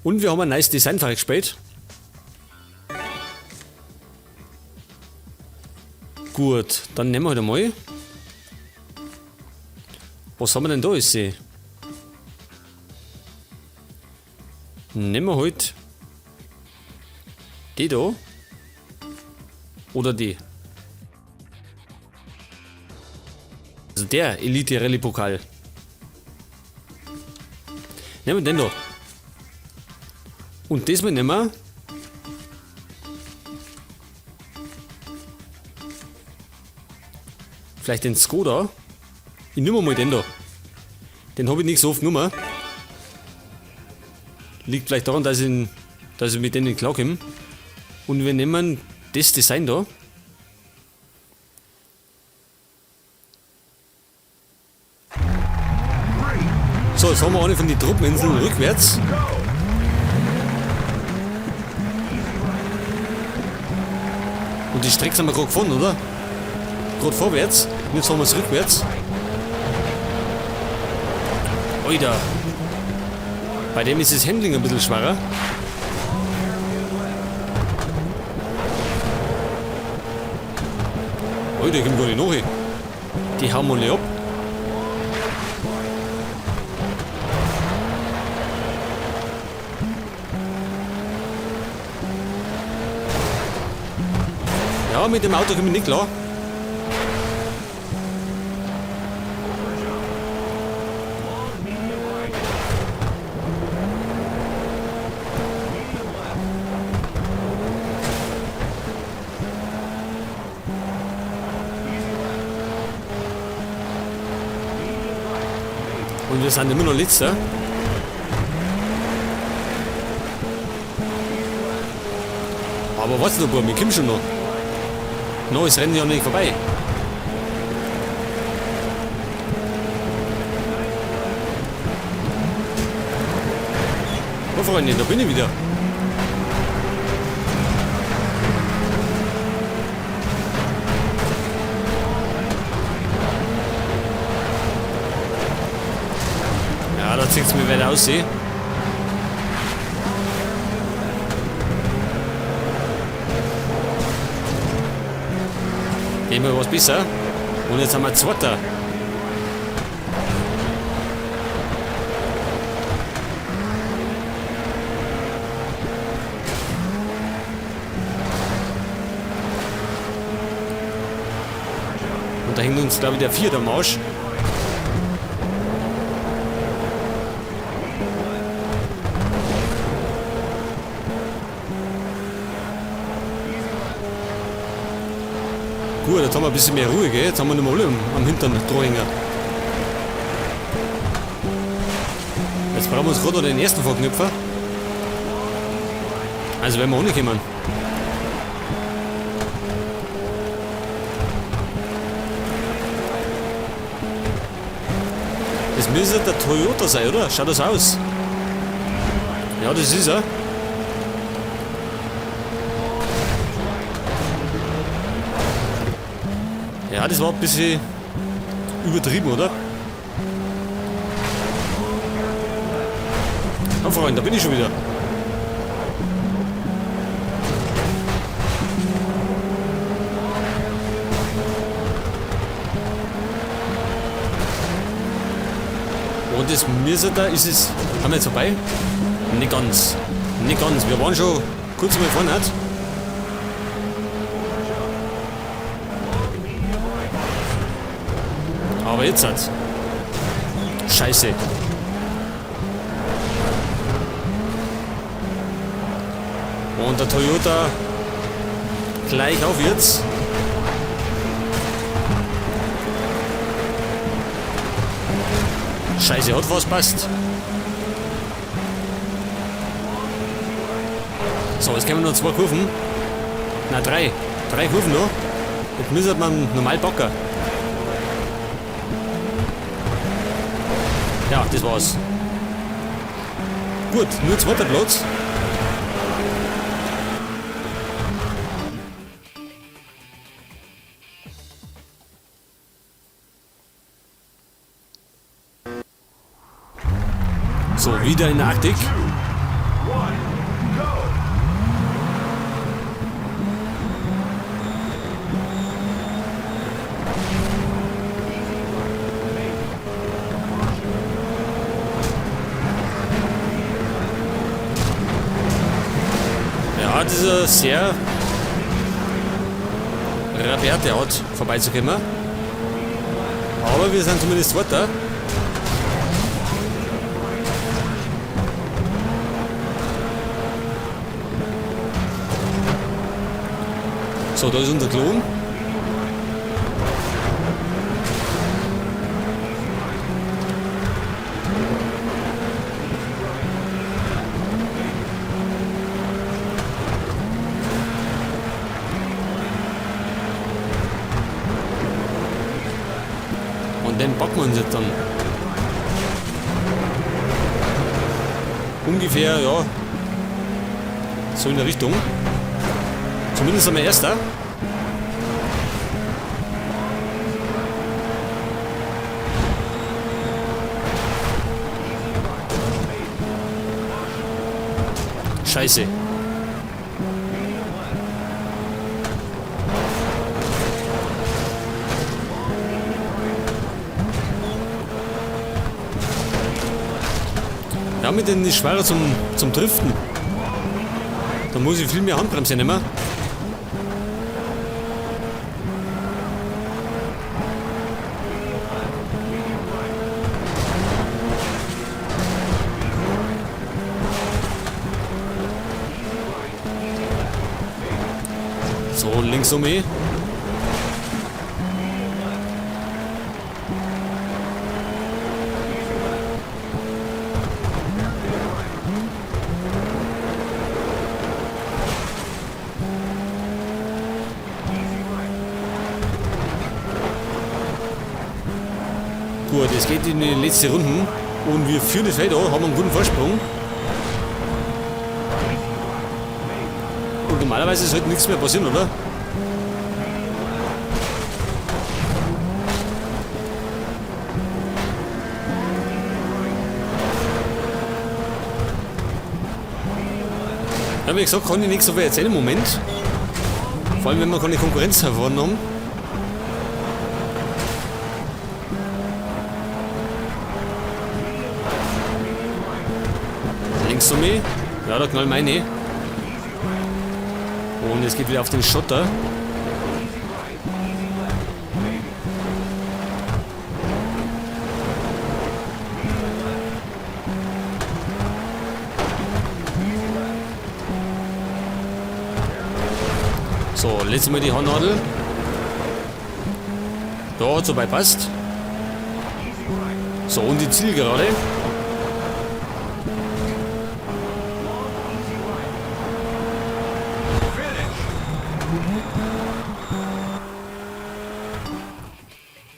Und wir haben ein neues Design freigespielt. Gut, dann nehmen wir halt einmal. Was haben wir denn da? Ist sie? Nehmen wir halt die da. Oder die. Also der Elite Rallye Pokal. Nehmen wir den da. Und diesmal nehmen wir vielleicht den Skoda. Ich nehme mal den da. Den habe ich nicht so oft genommen. Liegt vielleicht daran, dass ich mit denen nicht klarkomme. Und wir nehmen das Design da. So, jetzt haben wir eine von den Truppeninseln rückwärts. Und die Strecke sind wir gerade gefahren, oder? Gerade vorwärts. Und jetzt fahren wir es rückwärts. Oida. Bei dem ist das Handling ein bisschen schwerer. Oida, ich komm gar nicht nach. Die hauen wir nicht ab. Ja, mit dem Auto komme ich nicht klar. Und wir sind immer noch letzter. Aber was noch, Bub, wir kommen schon noch. No, es rennt ja noch nicht vorbei. Oh, Freunde, da bin ich wieder. Ja, da zieht's mir weiter aus, eh. Gehen wir was besser. Und jetzt haben wir Zweiter. Und da hängt uns, glaub ich, der Vierte am Arsch. Gut, jetzt haben wir ein bisschen mehr Ruhe, gell? Jetzt haben wir nicht mehr alle am Hintern dranhängen. Jetzt brauchen wir uns gerade noch den ersten Verknüpfer. Also werden wir auch nicht kommen. Das müsste der Toyota sein, oder? Schaut das aus? Ja, das ist er. Ja, das war ein bisschen übertrieben, oder? Oh, Freunde, da bin ich schon wieder. Und das müsste da, ist es. Haben wir jetzt vorbei? Nicht ganz. Nicht ganz. Wir waren schon kurz mal vorne. Aber jetzt hat's. Scheiße. Und der Toyota gleich auf jetzt. Scheiße, hat was passt. So, jetzt kommen noch 2 Kurven. Na, 3. 3 Kurven noch. Jetzt müsste man normal packen. Ja, das war's. Gut, nur zweiter Platz. So, wieder in der Arktik. Ja, das ist eine sehr rabiate Art vorbeizukommen. Aber wir sind zumindest weiter. So, da ist unser Klon. Und den packen wir uns jetzt dann. Ungefähr, ja, so in der Richtung. Zumindest sind wir Erster. Scheiße. Ja, mit denen ist schwerer zum Driften. Da muss ich viel mehr Handbremse nehmen. So, links um mich. Gut, es geht in die letzte Runde und wir führen das Feld an, haben einen guten Vorsprung. Und normalerweise sollte nichts mehr passieren, oder? Ja, wie gesagt, kann ich nichts so viel erzählen im Moment. Vor allem, wenn wir keine Konkurrenz erfahren haben. Links um mich. Ja, da knallen wir rein. Und es geht wieder auf den Schotter. So, letztes Mal die Haarnadel. Da hat soweit passt. So, und die Zielgerade.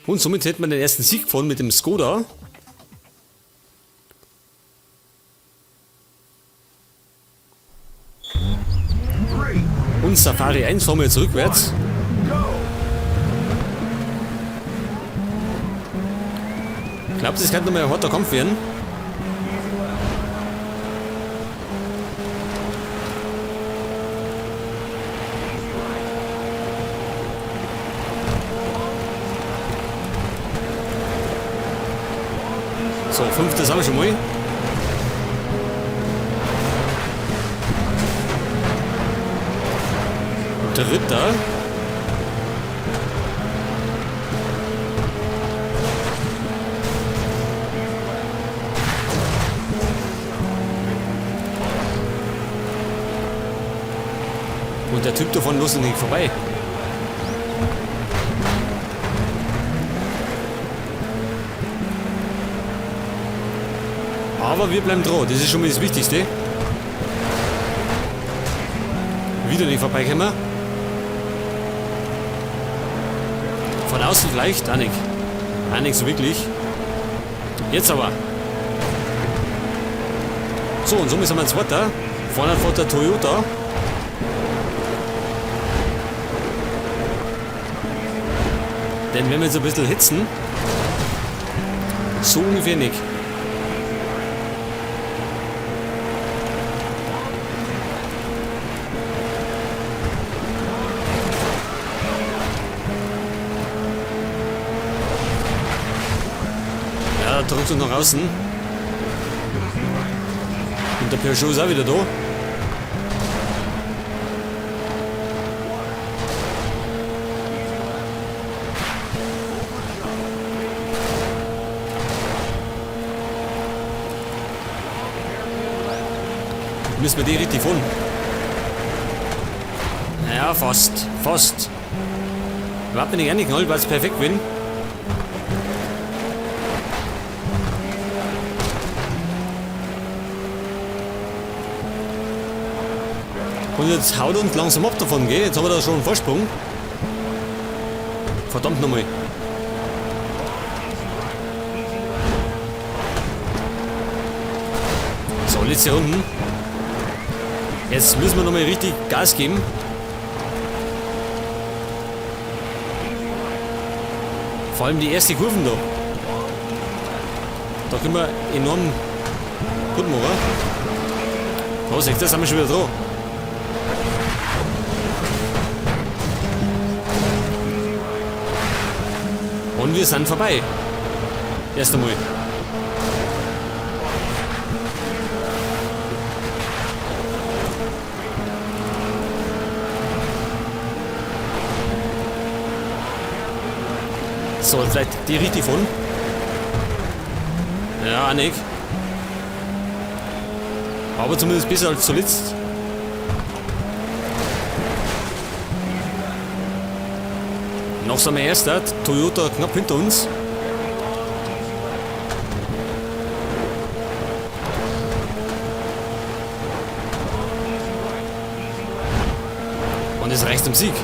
Und somit hätten wir den ersten Sieg gefahren mit dem Skoda. Und Safari 1 fahren wir jetzt rückwärts. Ich glaub, das könnte nochmal ein harter Kampf werden. So, 5. haben wir schon mal. Dritter. Und der Typ davon los nicht vorbei. Aber wir bleiben dran, das ist schon mal das Wichtigste. Wieder nicht vorbeikommen. Von außen vielleicht, auch nicht. Auch nicht so wirklich. Jetzt aber. So, und somit sind wir Zweiter. Vorne fährt der Toyota. Denn wenn wir jetzt ein bisschen hitzen, so ungefähr nicht. Ja, da drückt uns nach außen. Und der Peugeot ist auch wieder da. Müssen wir die richtig fahren. Ja, fast. Fast. Überhaupt nicht reingeknallt, weil es perfekt bin. Und jetzt haut uns langsam ab davon, gell? Jetzt haben wir da schon einen Vorsprung. Verdammt nochmal. So, letzte Runden. Jetzt müssen wir nochmal richtig Gas geben. Vor allem die erste Kurven da. Da können wir enorm gut machen. Da seht ihr, sind wir schon wieder dran. Und wir sind vorbei. Erst einmal. So, vielleicht die richtig von. Ja, auch nicht. Aber zumindest besser als zuletzt. Noch sind wir Erster. Toyota knapp hinter uns. Und es reicht zum Sieg.